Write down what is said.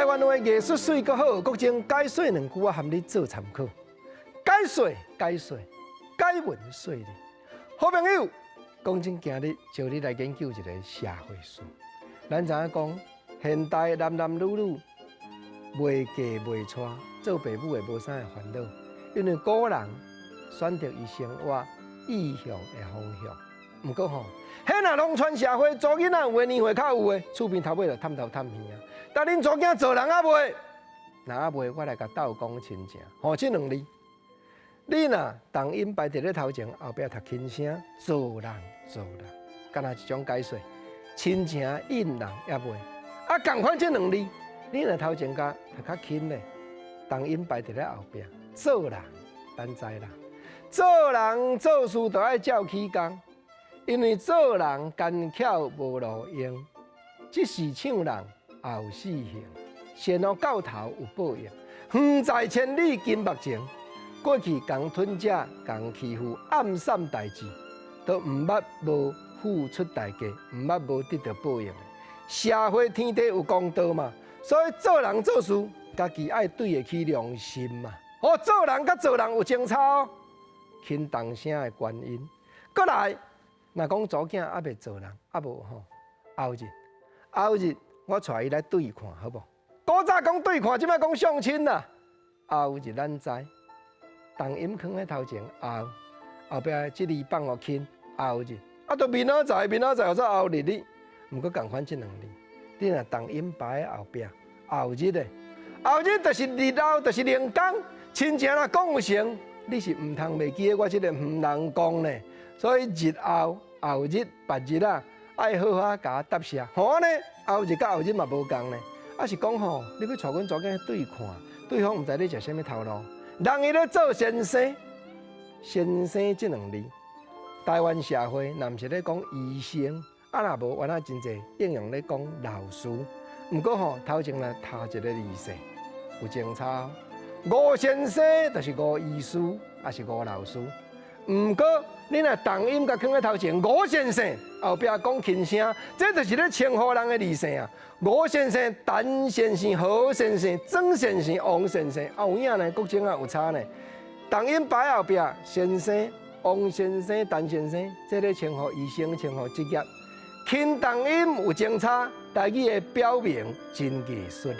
灣話藝術媠閣好，國政解說兩句，我含你做參考。解說解說解文說理，好朋友，講真，今日招你來研究一个社會事。咱知影講，現代男男女女袂嫁袂娶，做爸母的無啥的煩惱，因為古人選擇伊生活意向的方向。毋過吼，彼若農村社會，查某囡仔有的年歲較有的，厝邊頭尾就探頭探耳啊。但恁查囝做人猶未？若猶未，我來共鬥講親情。吼，這兩字，你若重音擺佇咧頭前，後壁讀輕聲，做人做人，敢若一種解說，親情應人猶未？啊，仝款這兩字，你若頭前共讀較輕咧，重音擺佇咧後壁，做人，咱知啦，做人做事都愛照起工。因為做人奸巧無路用，這時搶人後死刑，善惡到頭有報應。遠在千里近目前，過去共吞食、共欺負、暗算代誌，都毋捌無付出代價，毋捌無得著報應。社會天地有公道嘛，所以做人做事，家己愛對得起良心嘛。哦，做人佮做人有情差哦，輕重聲的原因，閣來。若講查囝猶未做人，猶無吼，後日後日我帶伊來對看，好無？古早講對看，這擺講相親啦。後日咱知，重音囥佇頭前，後後壁這字放予輕，後日啊，都明仔載，明仔載叫做後日哩。毋過仝款這兩字，你若重音擺佇後壁，後日的後日就是日後，就是靈工。親情若講有成，你是毋通袂記得我這个黃人公呢。所以日後。後日、別日啊，愛好好共我答謝。吼按呢，後日佮後日嘛無仝呢。啊是講吼，你欲帶阮查囝去對看，對方毋知咧食啥物頭路。人伊咧做先生，先生這兩字，台灣社會若毋是咧講醫生，啊若無原來真濟應用咧講老師。毋過吼，頭前若讀一个字姓，有情差。吳先生就是吳醫師，抑是吳老師。毋過，你若重音共囥佇頭前，吳先生後壁講輕聲，這就是咧稱呼人的字姓啊。吳先生、陳先生、何先生、曾先生、王先生，啊有影呢，國政啊有差呢。重音擺後壁，先生、王先生、陳先生，這咧稱呼醫生、稱呼職業。輕重音有情差，台語的表明真藝術啊。